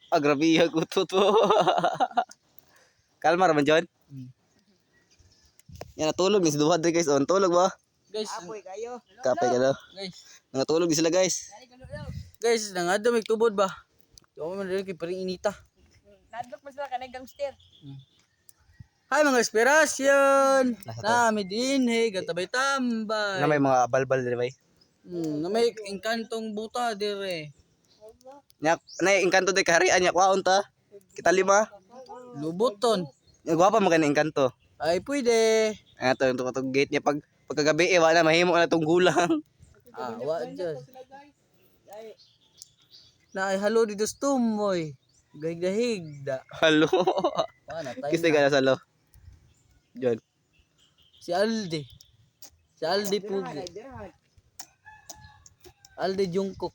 Ah, grabe ko to to. Kalma raman, John. Yan, natulog ni si Duha dre, guys. Oh, natulog ba? Guys, Apoy kayo. Kape ka daw. Guys. Natulog ni sila, guys. Guys, nangado may tubod ba? Di ko man rin kay paring inita. Nadlok mo sila kanay gangster. Hi, mga inspirasyon! Nasa to. Nami dinhi, gatabay tambay. Na may mga balbal dre bay. Na may engkantong buta dire. Nya, na engkanto de kaharian nya kwaon ta. Kita lima. Luboton. Nya gwapa man kay na engkanto. Ay, pwede. Ano to, yung itong gate niya pag pagkagabi eh, wala na mahimo na tong gulang. Ah, wa dyan. Na ay halo dito sa tumoy. Gahigda-higda. Halo. Wa na tayo. Kasi ka na sa lo. John. Si Aldi. Si Aldi Pugi. Aldi Jungkook.